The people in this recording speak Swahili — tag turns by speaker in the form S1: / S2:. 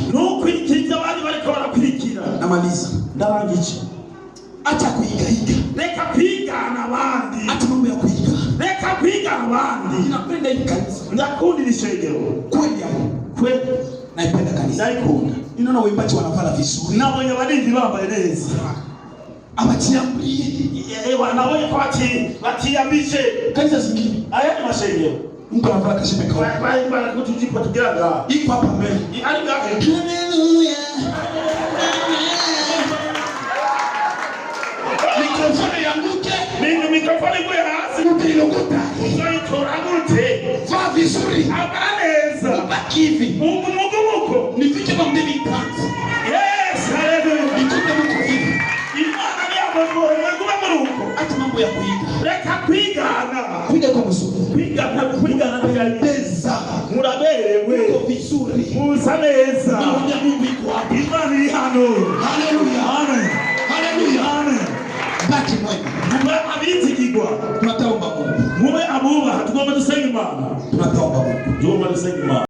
S1: Ntukurikire ibyo abandi bariko barakurikira.
S2: Namaliza.
S1: Ndarangije.
S2: Acha kuigaiga.
S1: Reka kwigana abandi.
S2: Acha mambo ya kuiga.
S1: Reka kwigana abandi.
S2: Ninapenda hii kanisa.
S1: Ndakunda iri shengero.
S2: Kweli hapo.
S1: Kweli.
S2: Naipenda kanisa.
S1: Ndayikunda.
S2: Ninaona waimbaji wanavala vizuri.
S1: Nabonye abaririmbyi bambaye neza.
S2: Abachiambulie.
S1: Ewa, nabonye ko batiyambije.
S2: Kanisa zingine.
S1: Aya ni mashengero.
S2: Mtu anavala kashipe kawa.
S1: Bari kutujipo tugira ngaha.
S2: Iko hapa mbele.
S1: Ari ngahe.
S2: Haleluya. Mikrofoni yanguke.
S1: Mimi mikrofoni iguye hasi.
S2: Utailokota.
S1: Uzoyitora gute?
S2: Vaa vizuri.
S1: Ambara neza.
S2: Ubaki hivi.
S1: Mungu mugumu.
S2: Nifike kwa mdeni tatu.
S1: Yes, haleluya.
S2: Nikute mko hivi.
S1: Imana niyamugoye kuba muri uko.
S2: Acha mambo ya kuiga.
S1: Reka kwigana.
S2: Kuiga kwa mzuri.
S1: Kwigana, kwigana
S2: Pendeza.
S1: Muraberewe.
S2: Uko vizuri.
S1: Musa neza.
S2: Naona Mungu iko hapa.
S1: Imana iri hano.
S2: Haleluya.
S1: Amen.
S2: Haleluya.
S1: Amen.
S2: Baki mwema.
S1: Mube abizigirwa.
S2: Tunataomba Mungu.
S1: Mube abubaha. Tugomba dusenga Imana.
S2: Tunataomba Mungu.
S1: Tugomba dusenga Imana.